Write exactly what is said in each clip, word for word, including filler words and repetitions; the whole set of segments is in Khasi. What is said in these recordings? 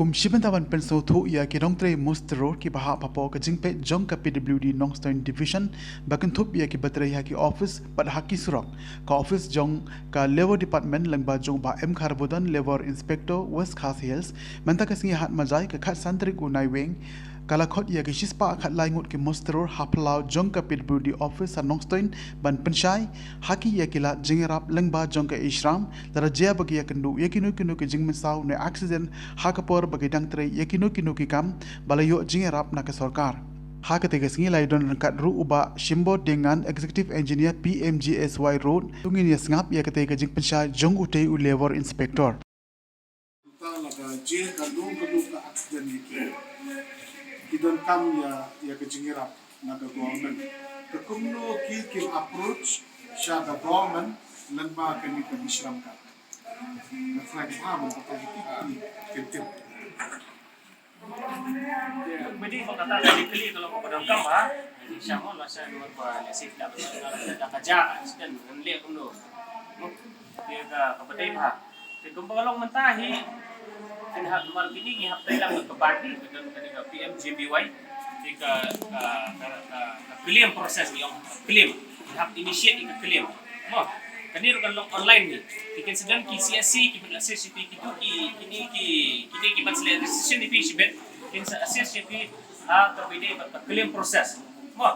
Kum shi bynta ban pynsngewthuh ïa ki nongtrei muster road kiba hap hapoh ka jingpeit jong ka P W D Nongstoiñ Division ba kynthup ïa kiba trei ha ki office bad ha ki surok, ka office jong ka Labour Department lyngba jong u Bah M Kharbudon, Labour Inspector, West Khasi Hills, mynta ka sngi Ahad Majai ka khatsan tarik u Naiwieng, ka la khot ïa ki shispah khatlai ngut ki muster road ha phyllaw jong ka P W D office ha Nongstoiñ ban pynshai ha ki ïa ki lad jingïarap lyngba jong ka E-Shram, lada jia ba ki ïakynduh ïa kino kino ki jingmynsaw ne accident ha ka por ba ki dang trei ïa kino kino ki kam ba la ïoh jingïarap na ka sorkar. Ha katei ka sngi la ïadon ryngkat ruh u Bah Shimbo Dengan, Executive Engineer, P M G S Y Road. To ngin ïasngap ïa katei ka jingpynshai jong utei u Labour Inspector. Mynta lada jia kano kano ka accident ïa ki, ki donkam ïa, ïa ka jingïarap na ka government. Te kumno ki kin approach sha ka government lyngba kane ka E-Shram Card? Nga tharai ba ha ban batai ïa ki, ki kin tip. Mynta ba kata ka jingkylli ka long kaba donkam ha. Sha mo la sha mo ba lehse da ka jia accident ngan leh kumno. Ïa ka, kaba dei ba. Te kumba ka long mynta hi, phin hap, namar kine ki hap trei lang ka bad hi, ka don kane ka P M G B Y, te ka, ka, ka, ka, ka claim process, ki ong claim, ki hap initiate ka claim. Mo, kane ruh kan long online hi. Te kin sa don ki C S C kiban assist ïa phi, kito ki, kine ki, kine kiban sa leh registration ïa phi shibit, kin sa assist ïa phi ha kaba ïadei bad ka claim process. Mo,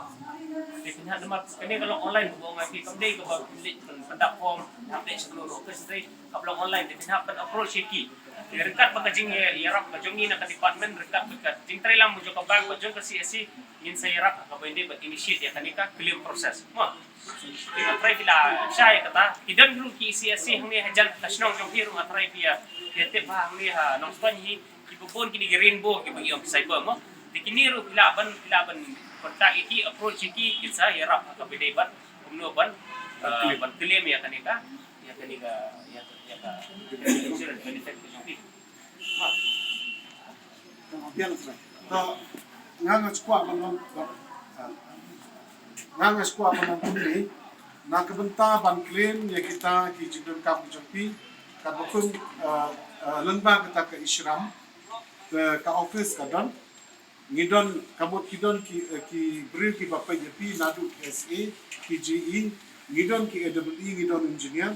te phin hap, namar kane ka long online, kaba ong ïa phi kam dei kaba phin leit pyn, pynda form, hap leit sha kano kano ka office, te ka long online, te phin hap ban approach ïa ki. Te ryngkat bad ka jingïarap ka jong ngi na ka department, ryngkat bad ka jingtrei lang jong ka bank bad jong ka C S C, ngin sa ïarap ha kaba ïadei bad initiate ïa kane ka claim process. Mo, te nga tharai phi la shai ïa kata, ki don ruh ki C S C hangne hajan ka shnong jong phi ruh, nga tharai phi ïa, phi ïa tip ha hangne ha Nongstoiñ hi, kiba bun kine ki Rainbow kiba ngi ong cyber mo. Te kine ruh phi lah ban, phi lah ban contact ïa ki, approach ïa ki, kin sa ïarap ha kaba ïadei bad kumno ban, eh, ban claim ïa kane ka, ïa kane ka, ïa, ïa ka insurance benefit ka jong phi. Ha. To, nga nga skwah ban long, nga nga skwah ban long kumne, na ka bynta ban claim ïa kita ki jingdonkam ki jong phi, katba kum, eh, eh, lyngba kata ka E-Shram, ka, ka office ka don, ngi don, ka mut ki don ki, eh, ki briew kiba peit ïa phi, naduh ki S A, ki J E, ngi don ki A double E, ngi don engineer,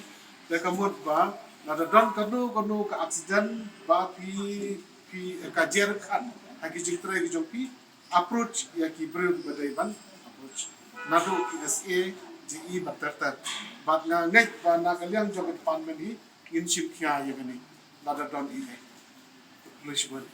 te ka mut ba lada don kano kano ka accident ba phi, phi, eh, ka jer khan ha ki jingtrei ki jong phi, approach ïa ki briew kiba dei ban approach, naduh ki S A, J E bad ter ter. Bad nga ngeit ba na ka liang jong ka department hi ngin shim khia ïa kane lada don ei ei. Khublei shibun.